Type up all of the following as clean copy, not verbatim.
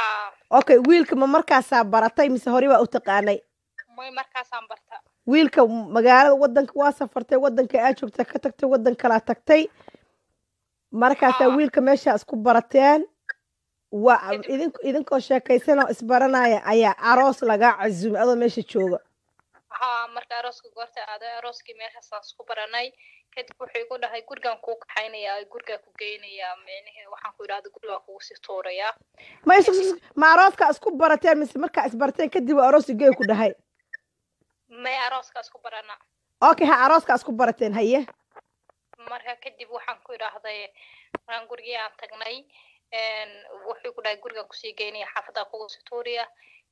Haa. Okay, wiilka ma markaasaa baratay mise hore baa u taqaanay? May, markaasaan barta. Wiilka magaalada wadanka waa safartay, wadanka aad joogta ka tagtay, wadan kalaa tagtay, markaasaa Haa. wiilka meeshaa isku barateen waa Kadib idinkoo sheekaysanoo isbaranaya ayaa aroos lagaa casuumay adoo meesha jooga. Haa, marka arooska goorta aaday, arooskii meeshaasaan isku baranay. Kadib wuxuu igu dhahay gurigaan kuu kaxaynayaa, gurigaa ku geynayaa, micnihii waxaan ku idhahda gurigaa kugu sii tuurayaa. Ma ma arooskaa isku barateen mise markaa isbarateen kadib waa aroos igey ku dhahay? May, arooskaa isku barana. Okay, ha, arooskaa isku barateen, haye. Marka kadib waxaan ku idhaahday markaan gurigii aan tagnay, wuxuu ku dhahay gurigaan kusii geynaya, xaafadaa kugu sii tuuraya.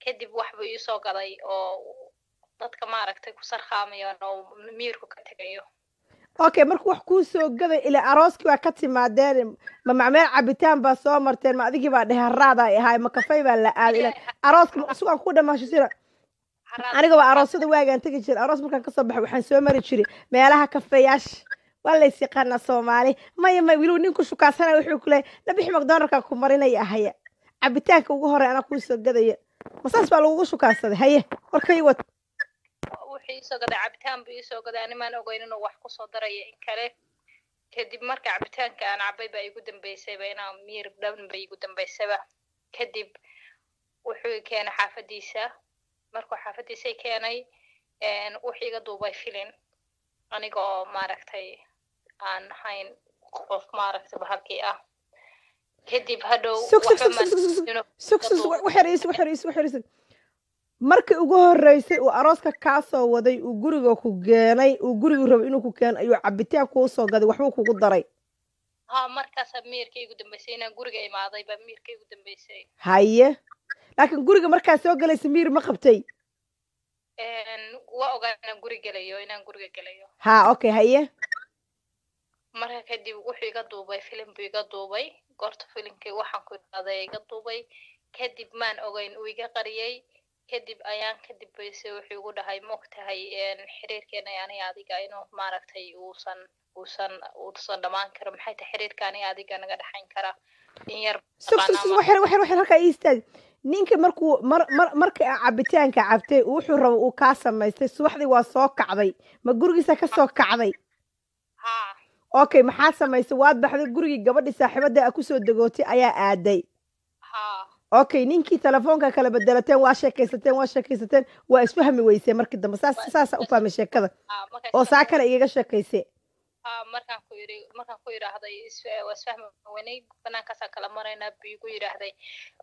Kadib waxbuu iisoo gaday oo dadka maaragtay ku sarkaamayaan oo miyirku ka tegayo. Okay, markuu wax kuu soo gaday, ilaa arooskii waa ka timaadeen, ma macmeel cabitaan baa soo marteen, ma adigii baa dhehe haraadaa ahaay, ma kafay baa la aaday? Ilaa arooska sugaan ku dhamaasho. Haraad. Aniga waa aroosyada waagaan tegi jiray, aroos markaan kasoo baxay waxaan soo mari jiray meelaha kafeeyaasha, waa lays yaqaanaa Soomaali. Maya maya, weliba ninku shukaasana wuxuu ku leeyahay nabixi McDonaldka ku marinaya, ahaya cabitaanka ugu horey anaa kuu soo gadaya. Ma saas baa lagugu shukaansaday? Haye, warkay wad. Wuxuu iisoo gaday cabitaan buu iisoo gaday, animaan ogeyn inuu wax kusoo daraya in kale. Kadib marka cabitaanka aan cabay baa igu dambeysayba inaan miyir dhan ba igu dambeysaba. Kadib wuxuu i keenay xaafadiisa. Markuu xaafadiisa i keenay, wuxuu iga duubay filin aniga oo maaragtay aan ahayn qof maaragtay bahalkii ah. Kadib hadhow Sug sug. waxba Sug maan sug sug sug. inuu Sug iga sug sug. duubay. Waxyar iisug, waxyar iisug, waxyar iisug. Markii ugu horreysay uu arooska kaa soo waday, uu guriga ku keenay, uu gurigu rabay inuu ku keeno, ayuu cabitaan kuu soo gaday, waxbuu kugu daray. Haa, markaasaa miyirka igu dambeysay inaan guriga imaaday baa miyirka igu dambeysay. Haye, laakiin guriga markaa soo galaysa miyir ma qabtay? Waa ogaa inaan guri gelayo, inaan guriga gelayo. Ha, okay, haye. Marka kadib wuxuu iga duubay filim buu iga duubay. Goorta filimkii waxaan ku idhahday iga duubay kadib maan ogeyn uu iga qariyey. Kadib ayaan kadib bayse wuxuu igu dhahay ma ogtahay xiriirkeena aniga adiga inuu maaragtay uusan dhammaan karo, maxay tahay xiriirka aniga adiga naga dhexayn kara in yar Sug sug taqaanaa. Sug. Ma Waxyar waxyar waxyar, halkaa ii istaag. Ninka markuu mar mar markii aa cabitaanka cabtay, wuxuu rabo uu kaa samaystay, subaxdii waa soo kacday, ma gurigiisa ka soo kacday? Haa. Okay, maxaa samaysay? Waad baxday, gurigii gabadhii saaxiibada a kusoo degootay ayaa aaday? Haa. Okay, ninkii telefoonka kala bedelateen, waa sheekaysateen, waa sheekaysateen, waa isfahmi weyseen markii dambe, saas waa saasa u fahmay sheekada haa, markaa oo saa isfahmi kale igaga sheekaysay. Haa, markaan ku yidhi, markaan ku yidhaahday waa isfahmi weynay, banaankaasaan kala maraynaa buu igu yidhaahday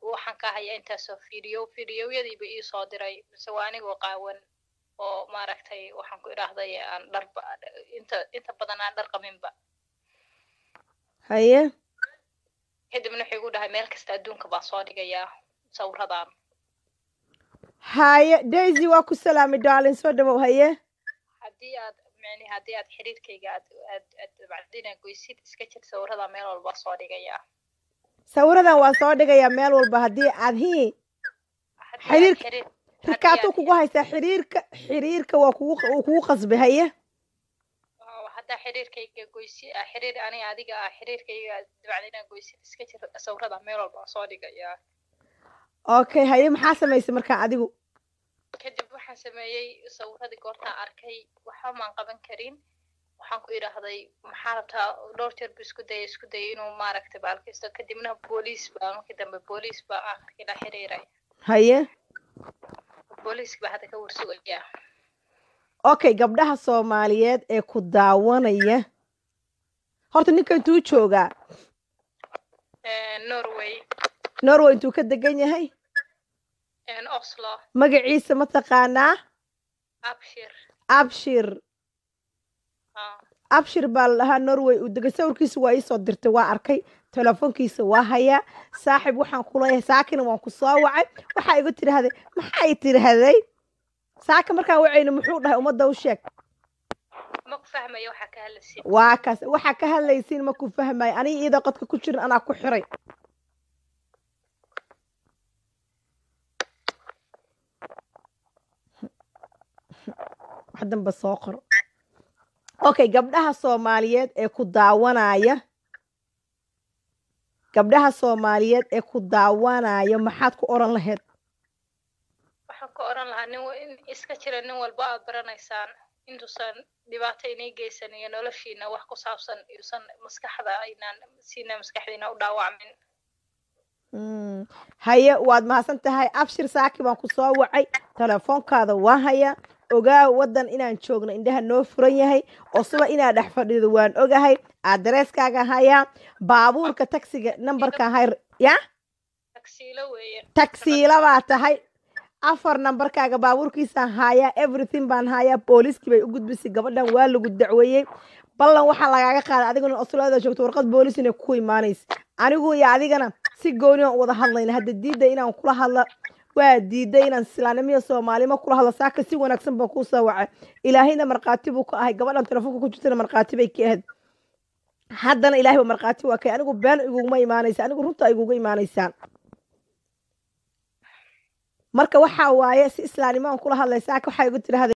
waxaan ka hayaa intaasoo fiidiyo, fiidiyowyadiiba ii soo diray, mise waa anigoo qaawan oo maaragtay waxaan ku idhaahday aan dharba inta badan aan dhar qabinba. Haye. Kadibna wuxuu igu dhahay meel kasta adduunka baan soo dhigayaa sawiradan. Haye, Daisy, waa ku salaamay darling, soo dhawow, haye. Haddii aad micni haddii aad xiriirkayga aad bacdina goysid, iska jir, sawiradan meel walba soo dhigayaa. Sawiradan waa soo dhigayaa meel walba haddii aad hi haddii aad xiriirka xiriir haddii rikaatuu aad kugu haystaa, xiriirka waa kugu uu kugu qasbay, haye. Oo haddaa xiriirkayga goysi ah, xiriir aniga adiga ah xiriirkayga dabacdina goysid, iska jir, sawirada meel walba soo dhigayaa. Okay, haye, maxaa samaysay markaa adigu? Kadib waxaan sameeyey sawiradii goortaan arkay waxba maan qaban karin. Waxaan ku idhaahday maxaa rabtaa? Dhowr jeer buu isku dayay inuu maaragtay baalkisto. Kadibna booliis baa markii dambe booliis baa aakhirkii la xiriiray. Haye. Booliiska baa hadda ka warsugaya. Okay, gabdhaha Soomaaliyeed ee ku daawanaya, horta ninka intuu joogaa? Norway. Norway intuu ka degan yahay? Oslo. Magaciisa ma taqaanaa? Abshir. Abshir. Ah. Abshir baa la dhahaa, Norway uu degay, sawirkiisa waa iisoo dirtay, waa arkay, telefoonkiisa waa hayaa. Saaxib, waxaan kuleeyahay saakina waan ku soo wacay, waxaa igu tidhaahday, maxay tidhaahday saaka markaan wacayno? Muxuu dhahay? Ummadda u sheeg. Ma ku fahmayo waxaa ka hadlaysid. Waa kaas, waxaa ka hadlaysiin ma ku fahmayo, aniga iyadoo qodka ku jirin anaa ku xiray. Wax danba soo qoro. Okay, gabdhaha Soomaaliyeed ee ku daawanaya, Gabdhaha Soomaaliyeed ee ku daawanayo maxaad ku oran lahayd? Waxaan ku oran lahaa nin in iska jira nin walba aad baranaysaan intuusan dhibaato inay geysan iyo noloshiina wax ku saabsan yuusan maskaxda inaan siina maskaxdiina u dhaawacmin. Haye, waad mahadsan tahay. Abshir, saaki baan ku soo wacay, telefoonkaada waan hayaa. Ogaa waddan inaan joogno indhaha noo furan yahay oo suba inaad dhex fadhido waan ogahay. Adareskaaga hayaa, baabuurka taxiga nambarka hay ya. Tagsiilo weeye. Tagsiila baa tahay. Afar nambarkaaga baabuurkiisaan hayaa, everything baan hayaa. Booliiskii bay u gudbisay gabadhan, waa lagu dacweeyey. Ballan waxaa lagaaga qaaday adiguna Oslada joogto warqad boolis inay ku imaanaysa. Anigu iyo adigana si gooni aan u wada hadlayna. Hadda diidda inaan kula hadla waa diiday, inaan islaanimiyo Soomaalimo kula hadla. Saaka si wanaagsan baan kuu soo wacay, Ilaahayna markhaati buu ka ahay, gabadhan telefoonka ku jirtana markhaati bay ka ahayd. Haddana Ilaahay ba markhaati waa kay. Anigu been iguguma imaanaysa, anigu runta iguga imaanaysaan. Marka waxaa waaye si islaanimo aan kula hadlay. Saaka waxaa igu tidhahday